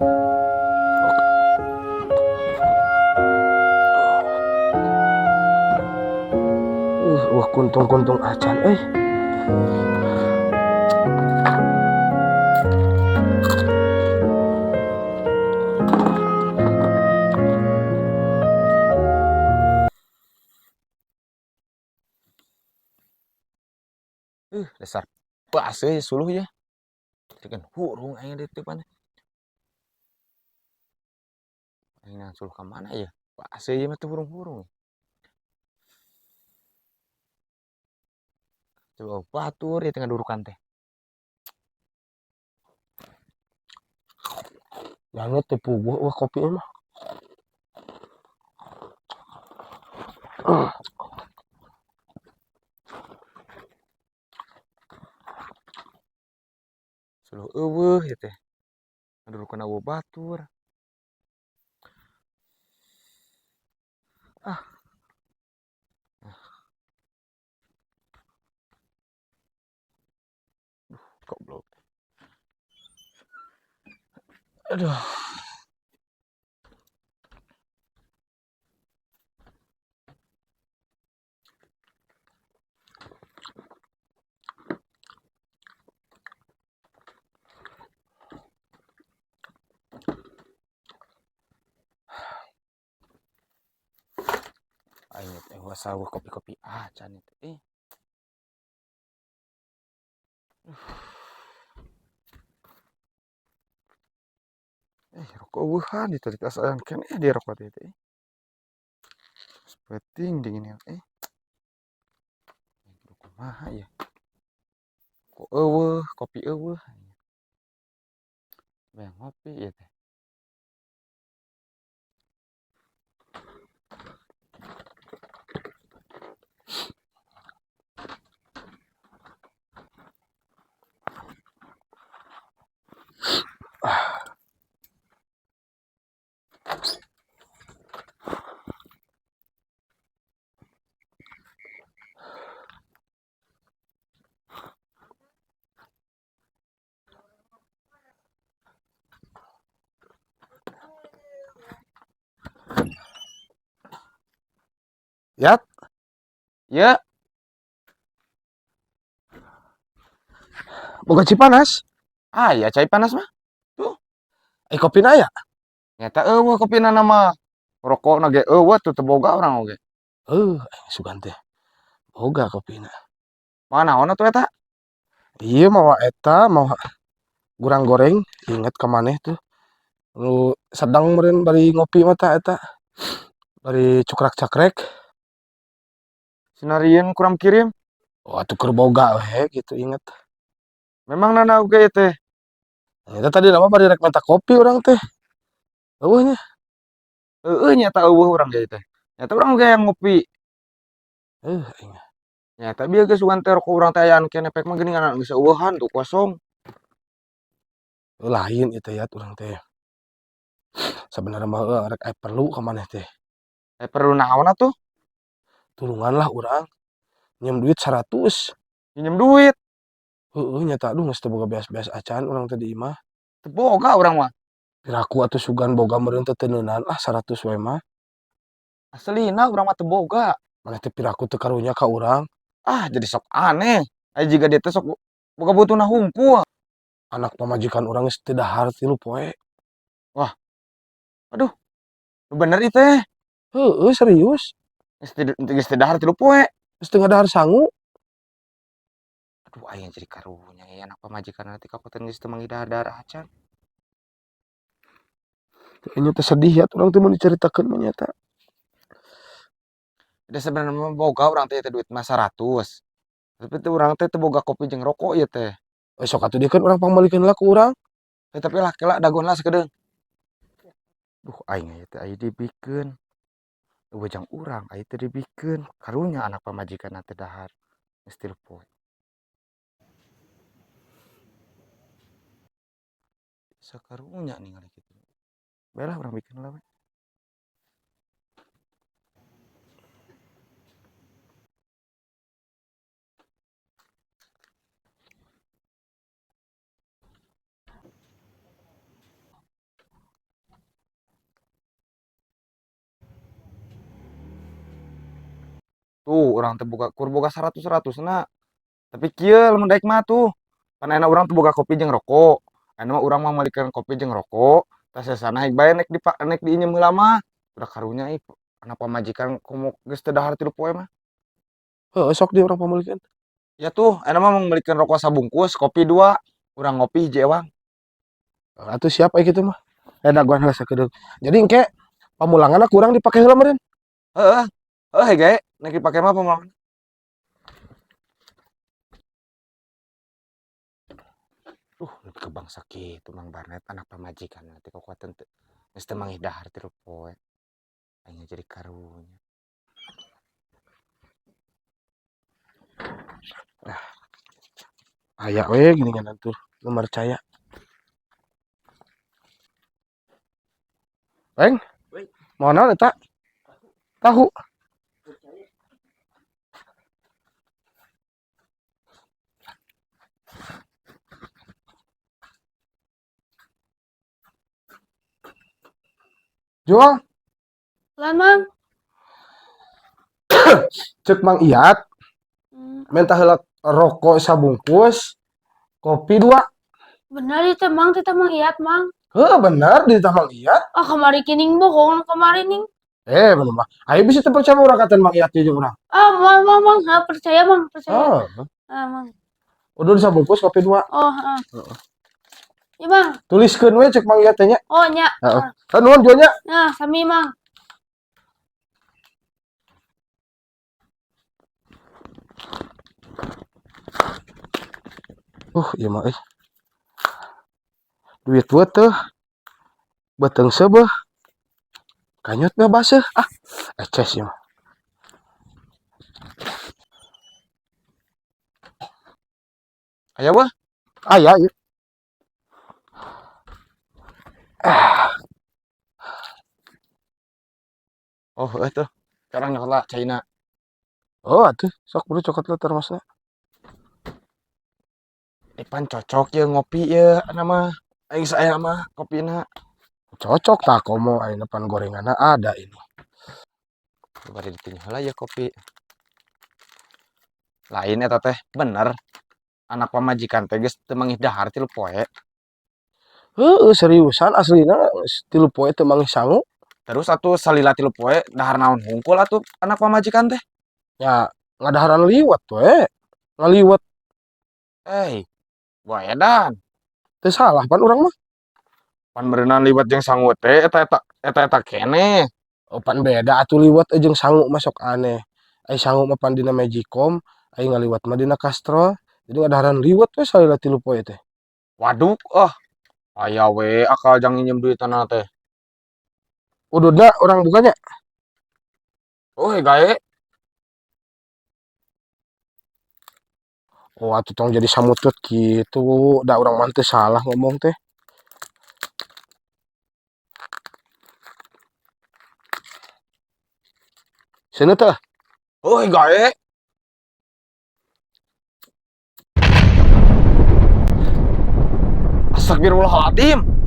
Wah, kuntung-kuntung acan euy. Dasar bas euy suluh ya. Jadikan hurung aing di depan. Aing nang suluh ka mana ya? Bas euy mah teu hurung-hurung. Coba batur ya tengah durukan teh. Banget teu puguh wah kopi mah. Suluh eueuh ieu teh. Ngadurukan eueuh batur. Ah. Duh, goblok. Aduh. Aing teh sawah kopi-kopi acan itu eh. Rokok eueuhan di tadi asa keneh di rokok teh teh. Penting dingin eh. Kudu kumaha ya? Kok eueuh, kopi eueuh. Bayang ngopi ieu teh. Yat, Ya, boga Cipanas. Ah ya cai panas mah. Tuh, Eh, kopi aya. Nyata eueuh kopina mah. Rokok ge eueuh tuh teu boga urang oge. Sugan teh. Boga kopina. Mana naon atuh eta? Iya mawa eta, mawa gurang goreng, inget ka maneh tuh. Nu sedang meureun bari ngopi mah ta eta. Bari cukrak-cakrek. Sinarieun kurang kirim. Oh, atuh keur boga we gitu inget. Memang nana oge teh. Eta tadi nama bari rek minta kopi urang teh. Eueuh nya. Heueuh nyata eueuh urang ge teh. Nyata urang oge yang ngopi. Aing. Nyata bieu geus sugan teh rokok urang teh ayaan keneh pek mah geuningan geus eueuhan tuh kosong. Lain ieu teh ya urang teh. Sabenerna mah heueuh rek aya perlu ka maneh teh. Aya perlu naon atuh? Tulungan lah urang. Nyium duit 100. Nyium duit? Heueuh nyata aduh geus teu boga beas-beas acan urang teh di imah. Teu boga urang mah. Piraku atuh sugan boga meureun teh teu neunan ah 100 we mah. Aslina urang mah teu boga. Maneh teh piraku teu karunya ka urang. Ah jadi sok aneh. Aya jiga dia teh sok boga butuhna hungkul. Anak pamajikan urang geus teu dahar 3 poe. Wah. Aduh. Nu bener ieu teh. Heueuh serius. Geus teu dahar 3 poe. Geus teu ngadahar sangu. Aduh aing jadi karunya ya anak pamajikan nanti kapoten geus teu manggih dahar-dahar acan. Ini teh sedih ya urang teh mun dicaritakeun mah nyata. Da sebenarnya mah boga urang teh duit mah 100. Tapi teh urang teh teu boga kopi jeung rokok ieu teh. Sok atuh dia kan urang pangmalikeun lah ku urang. Tapi lah kela dagoan lah sakedeung. Duh aing ieu teh aya dibikeun. Eueuh jang urang aya teh dibikeun. Karunya anak pamajikan teh dahar geus 3 poe. Sakarunya ningali kitu. Bae lah urang bikeun lah we. Tuh urang teh boga kur boga 100-100na. Tapi kieu lamun daek mah tuh. Pan ayeuna urang teu boga kopi jeung rokok. Ayeuna mah urang mah meulikeun kopi jeung rokok, tah sesana haik bae nek diinjem heula mah. Udah karunya ih anak pamajikan komo geus teu dahar 3 poe mah. Heueuh, sok di urang pameulikeun. Ya tuh, ayeuna mah meulikeun rokok sabungkus, kopi 2, urang ngopi hiji ewang. Atuh siap aya kitu mah. Eh, dagoan heula sakedeung. Jadi engke pamulanganna kurang dipake heula meureun. Heeh. Heuh gae, nek dipake mah pamulangan. Duh, ke bangsa kitu Mang Barnet anak pamajikan teh kakuatan teu geus teu manggih dahar 3 poe. Aing jadi karunya. Ah. Aya we geuningan tuh nu percaya. Weng, mau naon eta? Tahu. Jual. Lah, Mang. Cek Mang Iyat. Minta heula rokok sabungkus, kopi 2. Bener itu Mang, teh Mang Iyat, Mang. Heuh, bener di teh Mang Iyat. Oh, kamari kining bohong kamari ning. Eh, bener mah. Ayo bisa teu percaya urang katen Mang Iyat jeung urang. Ah, Mang, Mang, Mang, ha, percaya Mang, percaya. Oh. Ah, Mang. Udah sabungkus kopi 2. Oh, heeh. Heeh. Ya, Bang. Tuliskeun we cek Mang Iyat teh nya. Oh, nya. Heeh. Tah nuhun jualnya. Nah, sami Mang. Ieu mah euy. Duit we teh. Beuteung seubeuh. Kanyut we baseuh. Ah, eces ieu mah. Aya weh? Aya ieu. Ah. Oh, heueuh tuh. Sekarang nyokot lah caina. Oh, atuh sok buru cokot lah termosna. Pan cocok ye ngopi ye nama aing saya mah kopina. Cocok tak komo aing pan gorenganna ada ini. Bari ditinju heula ye kopi. Lain eta teh bener. Anak pamajikan teh geus teu manggih dahar 3 poe. Heueuh, seriusan aslina 3 poe teu manggih sangu. Terus atuh salila 3 poe dahar naon hungkul atuh anak pamajikan teh? Ya ngadaharan liwet we. Ngaliwet. Eh, wah edan. Teu salah pan urang mah. Pan meureunan liwet jeung sangu teh eta keneh. Oh, pan beda atuh liwet jeung sangu mah sok aneh. Ai sangu mah pan dina Magicom, ai ngaliwet mah dina Castrol. Jadi ngadaharan liwet we salila 3 poe teh. Waduh, ah. Aya we akal jang nginjem duitanna teh. Ududna urang bukanya. Oh, gae. Oh, atuh tong jadi samutut kitu, da urang mah teu salah ngomong teh. Seuneu teh? Oh, gae. Astagfirullahaladzim.